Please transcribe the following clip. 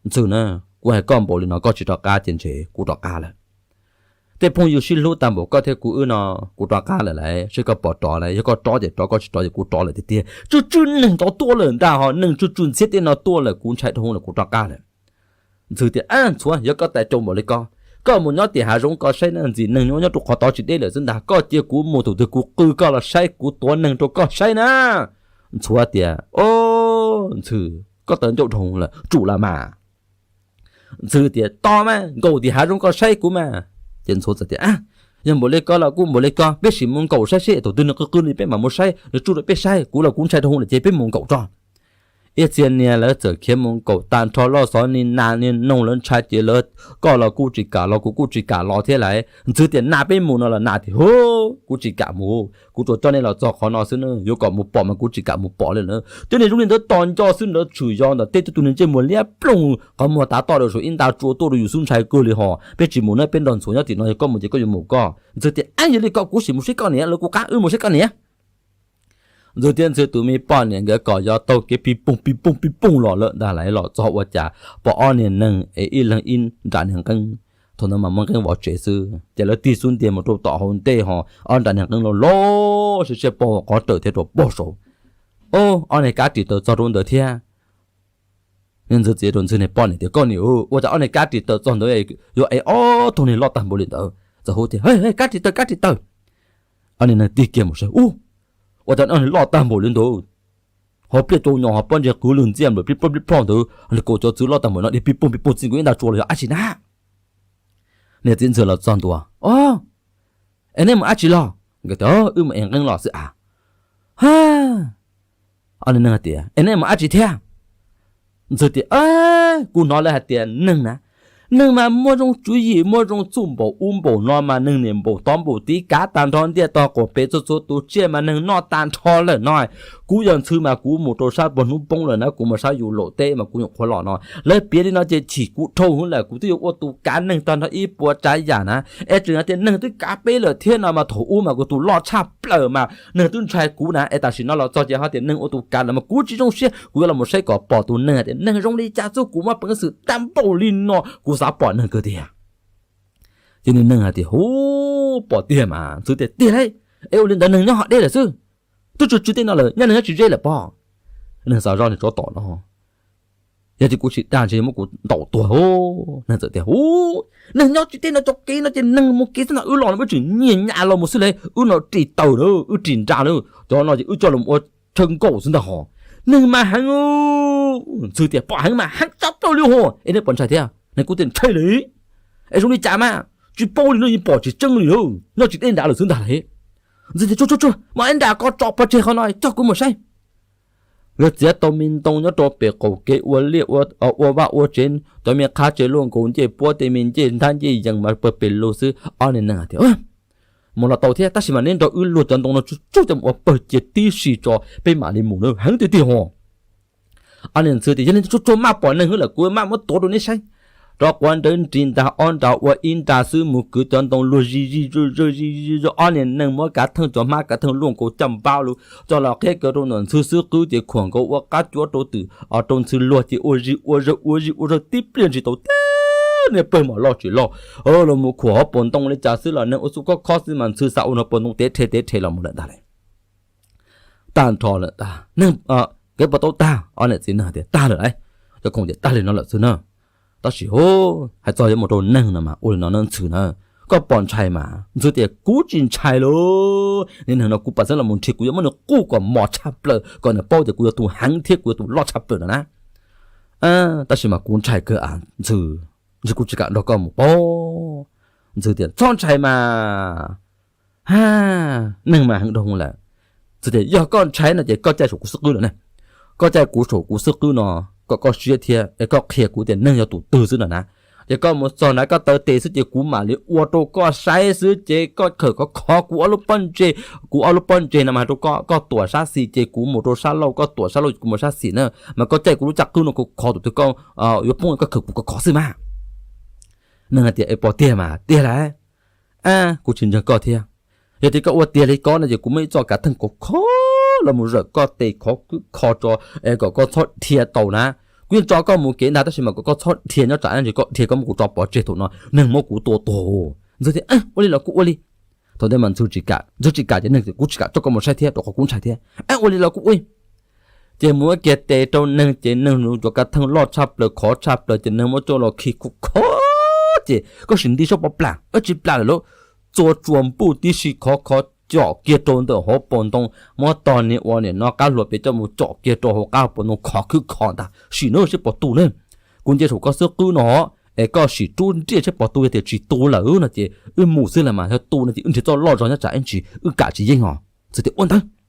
Ntxhw na, kuv hais koj npaum li no koj tsis rov qab ces ntshe kuv rov qab lawm. Tej phooj ywg sib hlub tag npaum koj thiab kuv wb no, kuv rov qab lawm lauj, seb koj puas rov lauj, yog koj rov ces rov, koj tsis rov ces kuv rov lawm tiag tiag. Tsw tsw neeg ntawd tuaj lawm ntag ho, neeg tsw tsw ntxhiab tej no tuaj lawm, kuv ntshai dhau lawm, kuv rov qab lawm. Ntxhw tias, Ab Ntxhuav, yog koj tais caus npaum li ko, koj mus nyob tim hav zoov koj saib na, ntxim neeg nyob nyob rau qhov tod tsis deb lawm xwb ntag, koj cia kuv mus thaum twg kuv qw koj los saib, kuv tuav neeg rau koj saib na. Ntxhuav tias, Ob, Ntxhw, koj tawv ncauj dhau lawm, tsum los mas. Ntxhw tias, Tos mas, nkaum tim hav zoov koj saib kuv mas. Ces Ntxhuav txawm tias, Yog npaum li ko los kuj npaum li ko, peb sim mus nkaum saib seb thaum twg nws qw qw li peb mam mus saib, nws tsuj rau peb saib, kuv los kuv ntshai dhau lawm ces peb mus nkaum tso. Ib txhia niag lawv txawm khiav mus nkaum tag nrho, loj xov ni nas niag noog lawv ntshai ces lawv, koj los kuj tsis kam los kuv kuj tsis kam los thiab lauj. Ntxhw tias, Nas peb mus no los nas tias, Hu, kuv tsis kam mus, kuv tsuas coj nej los txog qhov no xwb na, yuav kom mus pom mas kuv tsis kam mus pom li na. Cov niag zoo li ntawd tos nco xwb ntawd tshwm yos ntawm tej tug niag ntsej muag liab ploog, qhov muag tav toj rau saum ib nta tsua tuaj rau yus xub ntshai kawg li ho. Peb tsis mus na, peb nrog Ntxhuav nyob tim no, yog koj mus ces koj yuav mus koj. Ntxhw tias, Ab, yog li ko kuv sim mus saib koj niam, lawv kuv qab wb mus saib koj niam. Ntxhw thiab Ntxhw tus me poj niam nkawd kom yos taug kev pis poog pis poog pis poog los lawm ntag lauj, los txog ua cas pom ob niag neeg es ib leeg ib nra niag nqeeb. Thaum ntawd mas muaj nqeeb vov tsev xwb ces lawv tig xub ntiag mus rau tom hauv ntej ho, ob nra niag nqeeb loj loj siab siab pog qhov rawm thiab rau pog saud. Ob niag kab ris taws txog rau ntawd thiab. Niag Ntxhw txiv rau Ntxhw niag poj niam tias, Koj niam, ua cas ob niag kab ris taws txog ntawd yuav ev ob tug niag loj tag npaum li ntawd? Txawm hu tias, Hej, kab ris taws, kab ris taws. Ob niag neeg tig kiag mus saib, Ub, ua cas ob niag loj tag npaum li ntawd? Ho pliaj rau nyo ho pob ntseg qwv lwg ntxiaj nplawm plib ploj plib ploj ntawd, kaum cov txwv loj tag npaum no dhia pis poog pis poog txij nkaus ib nta tsua los yog dab tsi na? Niag txiv ntxawm los txog ntua, Ob, es neb mus dab tsi los? Nkawd tias, Wb mus ev nqeeb los xwb a. Ha, ob niag neeg tias, Es neb mus dab tsi thiab? Ntxhw tias, Kuv hnov lawv hais tias neeg na, neeg mas muaj zoo tswv yim muaj zoo txuj npaum ub npaum no mas neeg niam npaum tod npaum tid kav tag nrho ntiaj tog qaum pem txhua txhua tus tsiaj mas neeg noj tag nrho lawm no. Kuv yog Ntxhw mas kuv mus rau sab puag hnub poob lawm na, kuv mus sab yus laum teb mas kuv nyuam qhuav los no. Lawv piav li no ces chim kuv dhau hwv lawm, kuv twb yuav ua tus kav neeg tag nrho ib puas tsav yam na. Es tseem hais tias neeg twb kav peb lawm thiab no mas thaum ub mas kuv tus loj tshaj plaws mas neeg twb ntshai kuv na, es tam sim no los txog ces ho tias neeg ua tus kav lawm mas kuv tsis zoo siab, kuv yuav los mus saib kom pom tus neeg hais tias neeg zoo li cas xwb kuv muaj peev xwm tag npaum li no kuv xav pom neeg kawg tiag. Ces niag neeg hais tias, Hu, pom tiag mas. Ntxhw tias, Tiag lauj, es ua li ntawd neeg nyob ho deb lawm xwb. Twb tsw tsw tej no lawm, nyob neeg nyob tsis ze lawm pob. Neeg xav zoj niag tsov tom no, yog tias kuv tsis dag ntshe muab kuv ntaus tuag. Neeg txawm tias, Hu, neeg nyob tsis deb no, cov kev no ces neeg mus kev xwb no, wb los no wb tseem nyiag nyas los mus xwb lauj, wb no ris taws na, wb ris nra na, cov no ces wb coj los ua chaw nkaum xwb ntag ho. Neeg mas heev. Ntxhw tias, Pom heev mas heev tshaj plaws li ho, es nej pom ntshai thiab? Neeg kuj tias, Ntshai li, es zoo li cas mas tsis paub li no, yeej pom tsis tseeb li, nyob tsis deb nrad lawm xwb ntag lauj. Ntxhw tias, Tsuag tsuag tsuag, mas ib nra koj tso pov tseg qhov no coj kuv mus saib. Nkawd txiav tau me ntoo nyob rau pem qaum kev ua liaj ua vaj ua tsev, cov me qhab tsev luaj nkaus ncej puab tej me ncej nthab ncej yees mas pawg pes lug xwb. Ob niag neeg tias, Mus los tau thiab, tab sis mas neb nrog wb luag cov ntoo no tsuag tsuag coj mus ua pawg cia tib si tso peb mam li mus na, heev tiag tiag ho. Ob niag Ntxhw tias, Yog li tsuag tsuag maj pom neeg xwb lawm kuv maj muab tuav rau neb saib. Rov quav nrawv nris ntag, ob nra ua ib nra xwb mus kwv cov ntoo luag zig zig zog zig zog, ob niag neeg muab kav theej cov hmab kav theej luaj nkaus caj npab lug coj los qhib kaw rau ntawm Ntxhw xub qwb ces khuam nkaus ua qab cuav rau twm, rau Ntxhw luag ces ua zig ua zog ua zig ua zog tib pliag ntsis tau tib niag pawg mom loj tsis loj los mus khuam hauv paus ntoo li cas xwb los neeg ua xub khob khob xwb mas Ntxhw xav ua nws paus ntoo tev rhe tev rhe los mus lawm ntag lauj. Tag nrho lawm tag, neeg, kev puas tau tag? Ob niam txiv neeg tias, Tag lawm lauj. Cov khoom tias, Tag li no lawm xwb na. Tab sis hais txog yuav mus rau neeg no mas ua li no na Ntxhw na, koj pom ntshai mas. Ntxhw tias, Kuv tsis ntshai lauj, niag neeg no kuv pam xeeb los mus nrhiav kuv yuav muab nws quj kom mos tshaj plaws kom nws paub tias kuv yog tus heev thiab kuv yog tus loj tshaj plaws no na. Tab sis mas kuv ntshai kawg a Ntxhw, ntshe kuv tsis kam nrog koj mus pob. Ntxhw tias, Txhob ntshai mas. Ha, neeg mas heev dhau lawm. Ntxhw tias, Yog koj ntshai no ces koj caij saum kuv xub qwb no ne. Koj caij kuv saum kuv xub qwb no, kom koj siab thiab es koj qhia kuv tias neeg yog tus twg xwb no na. Ces koj mus txog nrad koj taw tes xwb ces kuv mam li ua rau koj saib xwb ces koj khawm khov khov kuv ob lub pob ntseg, kuv ob lub pob ntseg no mas rau koj, koj tuam sab xis ces kuv mus rau sab laug, koj tuam sab laug kuv mus sab xis na. Mas koj caij kuv lub caj qwb no khov khov tus twg koj yuav poob koj khawm kuv khov khov xwb mas. Neeg hais tias, Es pom tiag mas tiag lauj. Kuv tsis ntseeg koj thiab. Yog tias koj ua tiag li koj no ces kuv muaj ib txoj kav theej khov khov los mus zawm koj tes khov kho tso es kom koj txhob dhia tau na. Kuv yeej tso koj mus kev ntag, tab sis mas kom koj txhob dhia nyob tsam ib ntsis koj dhia koj muab kuv tso pov tseg, thaum no neeg muab kuv tua tuag. Ntxawg tias, Ua li los kuj ua li. Thaum ntawd mas Ntxawg tsis kam, Ntxawg tsis kam ces neeg tias, Kuv tsis kam, tso koj mus saib thiab, rau qhov kuv ntshai thiab. Ua li los kuj ua li. Ces muab kiag tes rau neeg ces neeg nws cov kav theej loj tshaj plaws khov tshaj plaws ces neeg muab coj los khi khov khov ces koj sim nti saib puas plam, tsis plam lawm lauj. Txua tsuas npuj tib si khov khov com kiag rau ntawm hauv paus ntoo, muab tog niag ua niam no qab hluas pem coj mus com kiag rau hauv qab hauv paus ntoo khov khwb khov ntag. Sim na seb puas tu na. Kuv nce saum koj xub qwb no es koj sim rub nriaj seb puas tu, yog tias tsis tu lawm no ces wb mus xwb, los mas yog tu no ces wb nrhiav txoj loj zog nyob tsam ib ntsis wb kam tsis yeej os. Ntxawg tias, Ua ntawd.